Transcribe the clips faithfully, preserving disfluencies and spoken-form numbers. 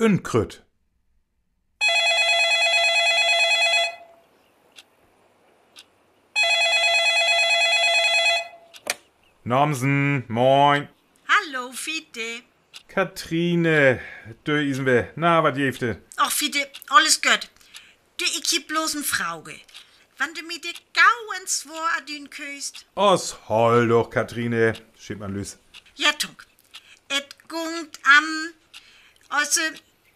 Unkrütt. Namsen, moin. Hallo, Fiete. Katrine, dor is se weer. Na, wat gifft et? Och, Fiete, alles goot. Du, ik heff bloß en Fraage. Wann du mi de gau un swoor adün köst. Och, hool doch, Katrine. Schiet man lüs. Ja, Tonk. Et gungt am, also,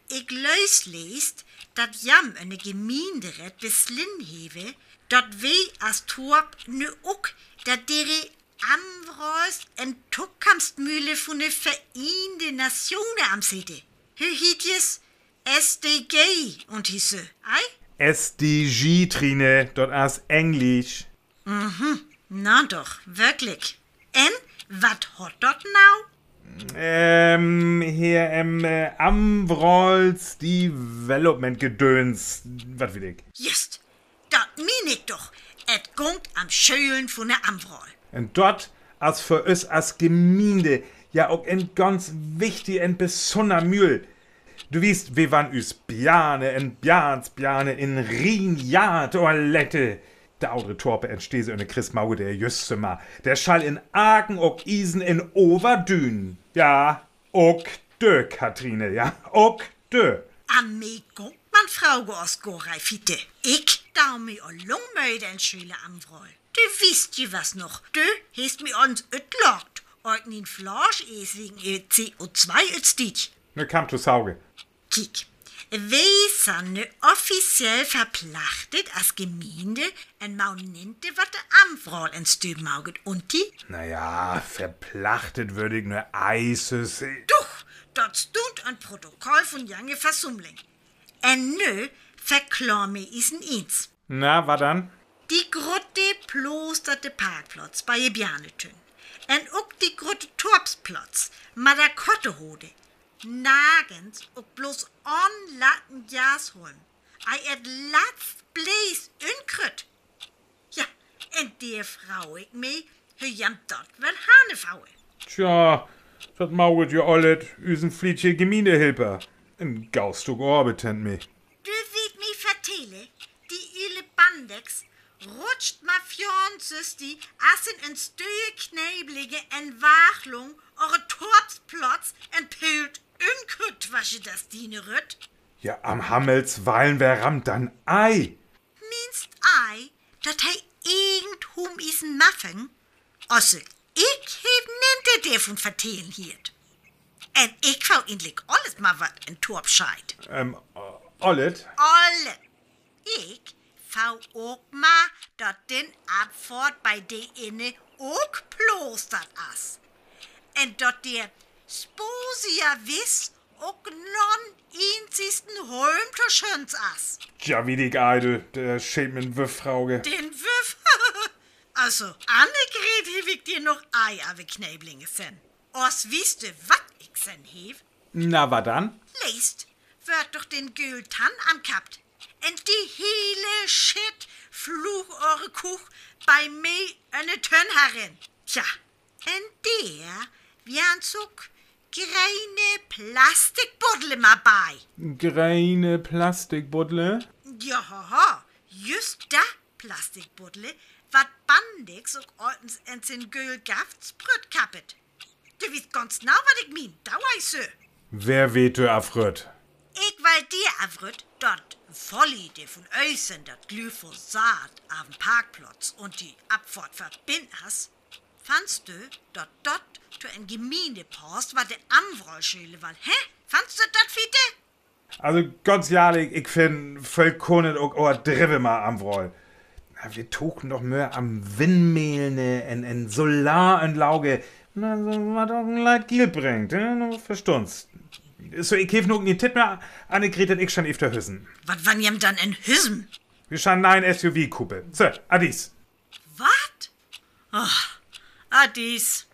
ik lees, leest, dat jem ene Gemeinderäät beslinn hewwe, dat wi as Torp nu ok dat dere Amvraal en Tokamstmüle vun de Vereende Natsjone am Sitte. Hü hiet jes S D G un hisse, ei? S D G, Trine, dat as Englisch. Mhm, na doch, wirklich. Un wat hot dat nau? Ähm, hier, ähm, äh, Amvraals Development Gedöns, wat weet ik. Just, dat meen ik doch. Et gungt am Schölen vun de Amvraal. Un dat as för us as Gemeinde ja ok en ganz wichtig un besünner Mühl. Du weetst, wi wullen us Bjarne un Bjarns Bjarne in Rienjaat oorlette. De audre Torpe entsteht ene Christmauer, de jüst Sömmer. De schall in Aken ok Iesen in Overdünen. Ja, ok dö, Katrine, ja, ok dö. An mi gungt mien Fraage as gor nich, Fiete. Ik dau mi al lang mit de Schöle Amvraal. Du weetst je was noch, du hest mi ons ütlaacht, as ik mien Flaasch es wegen C O zwei ütstiet. Nu kaam to Sauge. Kiek, wi sünd nu offiziell verplachtet as Gemeinde en Maunente wat de Amvraal en Stübmauget un die? Na ja, verplachtet wörd ik nu ei süsse. Doch, dat stund en Protokoll vun jange Versummling. Un nu verklaar mi iesen eens. Na, wat dann? De grote ploosterte Parkplatz bi de Bjarnetünn. Un ok de grote Torpsplatz, mit de Kottehode. Nargens ok bloß anlaten Jasholm. Ei, et latst blees Unkrütt. Ja, un dor fraag ik mi, hü jem dat well hanne faue. Tja, dat mauget jo allet usen flietje Gemeindehilper. En gaust ok Orbeit, tönt mi. Du weetst mi vertelle, de üle Bandeks rutscht ma fjörn süstig as en en Stöhe knäblige en Wachlung ore Torpsplatz un pölt Unkrütt twesche de Stiene rütt. Ja, am Hammels Wallen, wer rammt dann ei? Meenst ei, dat hei irgendhum iesen Maffing? Also, ik heff nente dervun vertellen hieet. Un ik fau endlich alles mal wat en Torp scheiht. Ähm, äh, allet? Allet. Ik fau ok mal, dat den Abfohrt bi de Inne ok ploostert as. Un dat de Sposia Wiss ok no'n eenzigsten Holm to schöns as. Tja, wie dik eidel, de scheet mi en Wüff, Frauke. Den Wüff? Also, Annegret heff ik di noch ei awe knäblinge sehn. As weetst du, wat ik sehn heff? Na, wat dann? Leest, wöör doch den Gültan ankappt. Un de hele Schitt fluug ore Kuch bi mi enne Tönn herin. Tja, un dor wieren ok greene Plastikbuddele mit bi. Greene Plastikbuddele? Ja, haha, just de Plastikbuddele, wat Bandeks ok altens en sien göl Gaftsprütt kappet. Du weetst ganz nau, wat ik mien, dau ei sö. Wer weet dor afrütt? Ik well di afrütt, dat Folli, de vun Ösen dat Glyphosat aven Parkplatz un de Abfohrt verbinnt as, Fannst du, dat dat to en Gemeinde passt, wat de Amvraal schöle wall, hä? Fannst du dat, Fiete? Also, ganz ehrlich, ik finn, völl kunn et ok overdrevve mit Amvraal. Na, wi togen doch mehr an Windmellen un, un Solaranlage. Na, so wat ok en Leitgiel bringt, ne? Na, verstahn. So, ik heff nu ok nich Tiet mehr, Annegret un ik schall efter hüssen. Wat wann jem dann en Hüssen? Wi schall en neien S U V kupe. So, adis. Wat? Ach, adis.